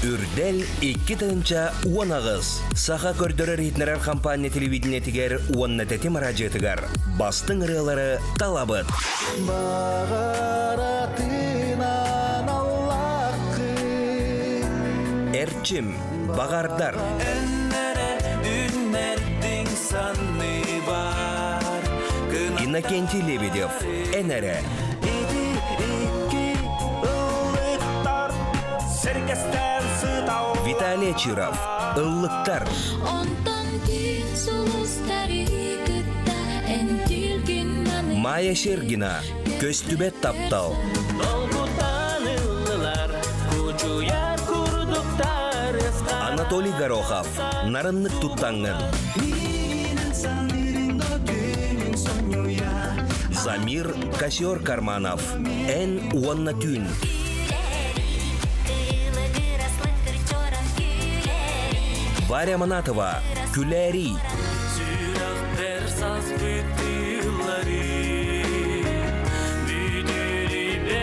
Үрдэл 2018 Саха көрдөрөр-иһитиннэрэр хампаанньа телевидениетигэр уонна Тэтим араадьыйатыгар бастыҥ ырыалары талабыт. Баҕаратынан аллаххын. Эрчим, баҕардар. Өннөрө үннэрдиҥ санныбар. Иннокентий Лебедев, эн эрэ. Ити икки ыллыктар сэргэстээн сыталлар. Виталий Чиров, ыллыктар. Онтон күн сулустары кытта эн түлгүн маны Майя Сергина, көстүбэт таптал. Долгутан ыллылар, кучуйар курдуктар Анатолий Горохов, нарыннык туттаҥҥын. Замир Косер Карманов, Эн уонна түүн. Варя Манатова, Күлээрий.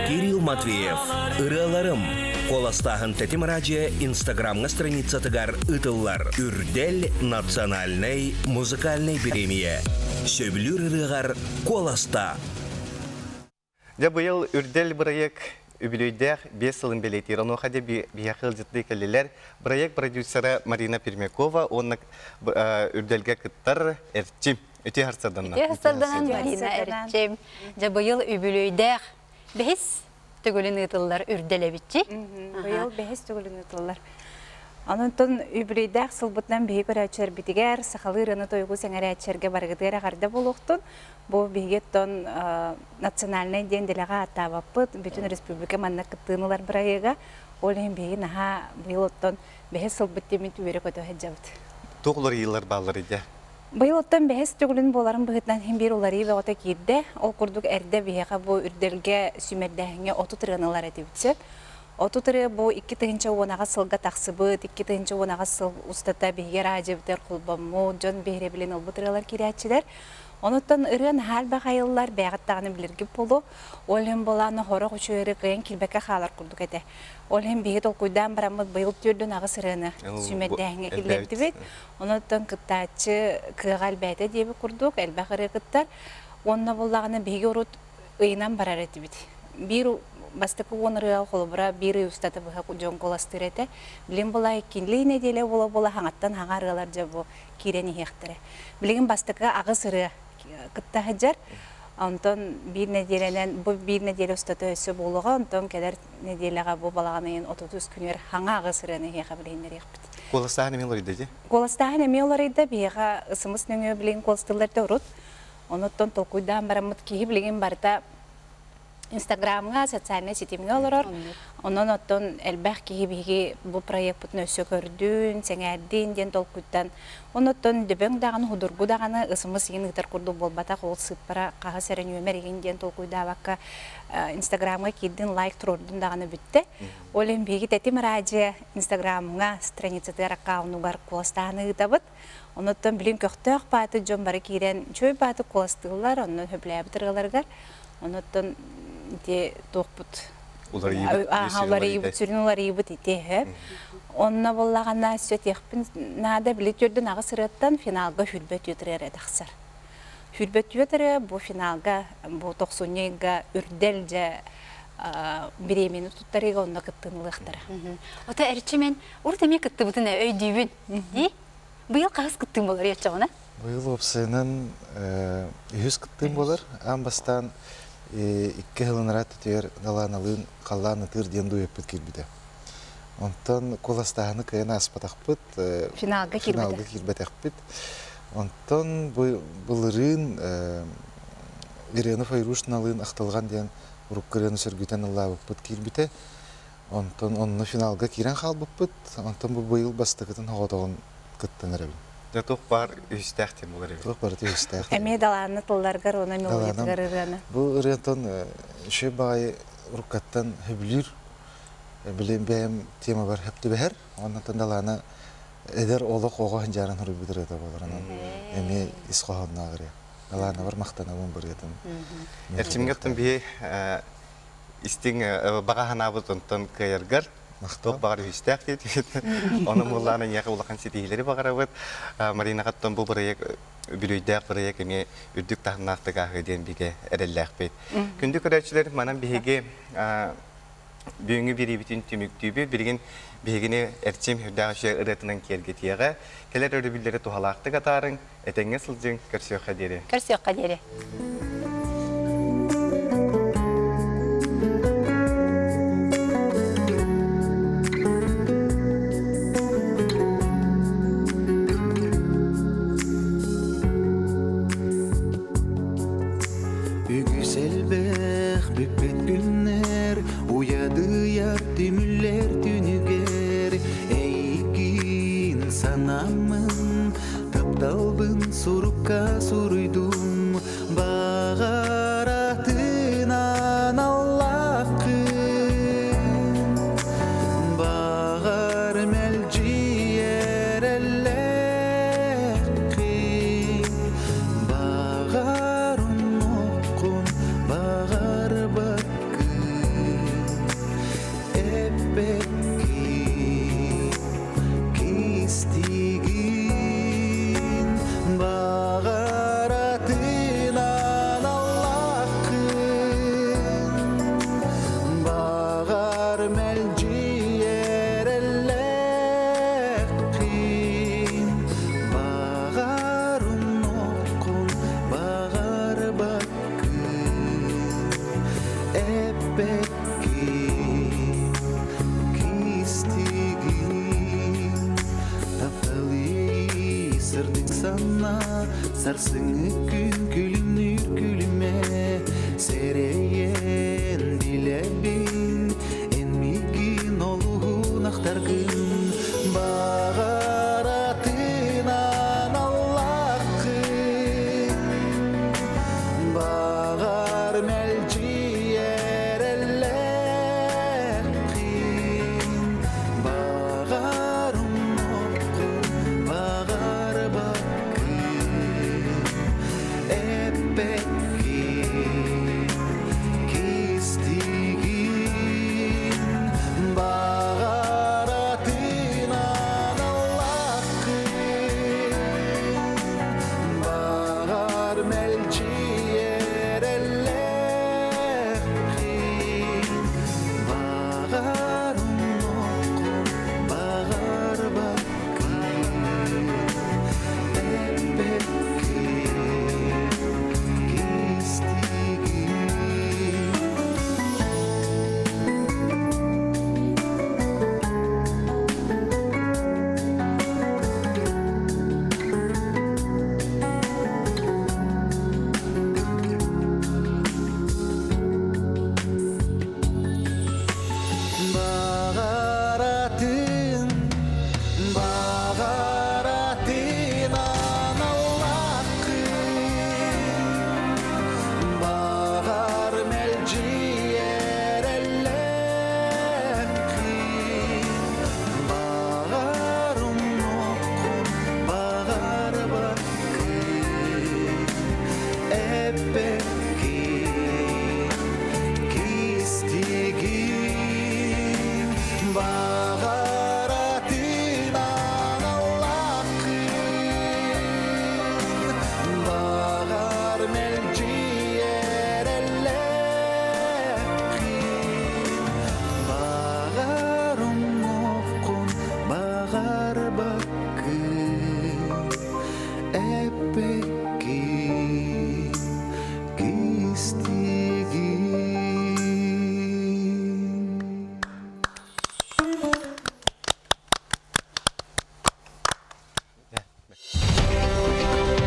Кирилл Матвеев, Ырыаларым. Куоластааһын Тэтим радио Инстаграмҥа страницатыгар ыытыллар Үрдэл национальнай музыкальнай бириэмийэ. Сөбүлүүр ырыаҕар куоласта! Дьэ быйыл Үрдэл бырайыак үбүлүөйдээх биэс сылын бэлиэтиир. Онуоха дьэ биһиэхэ ыалдьыттыы кэллилэр. Бырайыак продюсера Марина Пермякова уонна Үрдэлгэ кыттар Эрчим. Үтүө харсарданна. Үтүө харсарданан Марина Эрчим. Дьэ быйыл үбүлүөйдээх бэһис төгүлүн ыытыллар Үрдэл эбитчи. Быйыл бэһис төгүлүн ыытыллар. Онон үбүлүөйдээх сылбытынан биһиги көрөөччүлэрбитигэр сахалыы ырыаны-тойугу сэҥэрээччилэргэ барыгытыгар эҕэрдэ буолуохтун. Бу биһиги оттон национальнай диэн дэлэҕэ ааттаабаппыт, бүтүн республика манна кыттыыны ылар бырайыага. Ол иһин биһиги наһаа быйыл оттон бэһис сылбыт диэммит үөрэ-көтө сылдьабыт. Туох уларыйыылар бааллар идэ? Быйыл оттон бэһис төгүлүн буоларын быһыытынан иһин биир уларыйыы бөҕөтө киирдэ. Ол курдук эрдэ биһиэхэ бу үрдэлгэ сүүмэрдээһиҥҥэ 30 ырыаны ылар этибит сөп. 30 ырыа бу 2018 сылга тахсыбыт, 2018 сыл устата биһиги араадьыйабытыгар холбоммут, дьон биһирэбилин ылбыт ырыалар киирээччилэр. Онуттан ырыа наһаа элбэх айыллар, бэйэҕит даҕаны билэргит буолуо. Ол иһин буолааны сорох үчүгэй ырыа кыайан киирбэккэ хаалар курдук этэ. Ол иһин биһиги толкуйдаан бараммыт быйыл 48 ырыаны сүүмэрдээһиҥҥэ киллэрдибит. Онуттан кыттааччы кыаҕа элбээтэ диэбит курдук, элбэх ырыа кыттар. Уонна буоллаҕына биһиги урут ыйынан барар этибит. Биир бастакы уон ырыа холобура биир ый устата быһа дьон куоластыыр этэ. Билин була иккилии нэдиэлэ буола-буола хаҥаттан хаҥа ырыалар дьэ бу киирэн иһиэхтэрэ. Билигин бастакы аҕыс ырыа кытта сылдьар. Онтон биир нэдиэлэнэн бу биир нэдиэлэ устата өссө буолуоҕа. Онтон кэлэр нэдиэлэҕэ бу балаҕан ыйын 33 күнүгэр хаҥа аҕыс ырыаны эһиэхэ билиһиннэриэхпит. Куоластааһын эмиэ уларыйда дии? Куоластааһын эмиэ уларыйда. Биһиэхэ ысымыс нөҥүө билигин куоластыыллар да урут. Онуттан толкуйдаан бараммыт киһи билигин барыта Инстаграмҥа, социальнай ситимҥэ олорор. Онон оттон элбэх киһи биһиги бу проекпытын өссө көрдүн, сэҥээрдин диэн толкуйтан. Онуттан дөбөҥ даҕаны, судургу даҕаны ысымыс игин ыытар курдук буолбатах, ол сыыппара хаһыс эрэ нүөмэр игин диэн толкуйдаабакка Инстаграмҥа киирдин, лайк туруордун даҕаны бүттэ. Ол иһин биһиги Тэтим радио Инстаграмҥа страницатыгар аккаунугар куоластааһыны ыытабыт. Онуттан билин көхтөөх бааты дьон бары киирэн үчүгэй бааты куоластыыллар, онно сөбүлээбит ырыаларыгар. Онуттан ити туохпут уларыйбыт, сүрүн уларыйбыт ити өһө. Онно буоллаҕына сүтиэхпин наада били төрдүн аҕыс ырыаттан финалга хүрбэ түөрт ырыа тахсар. Хүрбэ түөрт ырыа бу финалга бу тохсунньу ыйга үрдэл дьэ бириэмийэни туттарыыга онно кыттыыны ылыахтара. Ото Эрчимэн урут эмиэ кыттыбытын өйдүүбүн. Дии? Быйыл хаһыс кыттыым болар еччоҕуна? Быйыл уопсайынан үһүс кыттыым буолар. Аан бастаан икки сылын түтүгэр Далааналыын халлаан ытыыр диэн дуэппыт киирбитэ. Онтон куоластааһыны кыайан ааспатахпыт, Финалга финалга киирбэтэхпит. Онтон былырыын Ирена Файрушналыын Ахтылҕан диэн урукку ырыаны сөргүтэн ыллаабыппыт киирбитэ. Онтон онно финалга киирэн хаалбыппыт. Онтон бу быйыл бастакытын соҕотоҕун кыттан эрэбин. Дьэ туох баар үһүстээх диэн буолар эбит. Туох барыта үһүстээх. Эмиэ далаанны тылларгар уонна мелодиятыгар ырыаны. Бу ырыантан үчүгэй баҕайы уруккаттан сөбүлүүр билим бэйэм темабар сөп түбэһэр. Оннуттан далаана эдэр олох оҕо сылдьарын суруйбут ырыата буолар. Онон эмиэ ис хоһоонноох ырыа. Далаанабар махтанабын бу ырыатын. Эрчимҥэ оттон биһи истиҥ баҕа санаабыт онтон кыайаргар. Туох баҕар үһүстээх диэтигит. Онон буоллаҕына эйиэхэ улахан ситиһиилэри баҕарабыт. Маринаҕа оттон бу бырайыак үбүлүөйдээх бырайыак эмиэ үрдүк таһымнаахтык ааһыа диэн бигэ эрэллээхпит. Күндү көрөөччүлэр, манан биһиги бүгүҥҥү биэриибитин түмүктүүбүт. Билигин биһигини Эрчим үрдээх үчүгэй ырыатынан киэргэтиэҕэ. Кэлэр өрөбүллэри туһалаахтык атаарыҥ, этэҥҥэ сылдьыҥ, көрсүөххэ диэри. Көрсүөххэ диэри. Үгүс элбэх бүппэт күннэр уйадыйар түмүллэр түнүгэр эйигин санаммын Тапталбын сурукка суруйдум, баҕаратынан аллааххын. Баҕар мэлдьи эрэллээххин, баҕар умнуоххун, баҕарбаккын. Эппэккин Кистигин баҕаратынан аллааххын, баҕар мэлдьи эрэллээххин, баҕар умнуоххун, баҕарбаккын, эппэккин. Кистигин тапталы сырдык санаа сарсыҥҥы күн күлүмнүүр күлүмэ сэрэйэн билэбин эн миигин олуһун ахтаргын баҕаратынан аллааххын Баҕар мэлдьи эрэллээххин, баҕар умнуоххун, баҕарбаккын, эппэккин, кистигин, баҕаратынан аллааххын. Баҕар мэлдьи эрэллээххин, баҕар умнуоххун, баҕарбаккын, эппэккин, кистиигин. Баҕаратын, баҕаратын аналлааххын, баҕар мэлдьи эрэллээххин, баҕар умнуоххун, баҕарбаккын, эппэккин, кистигин.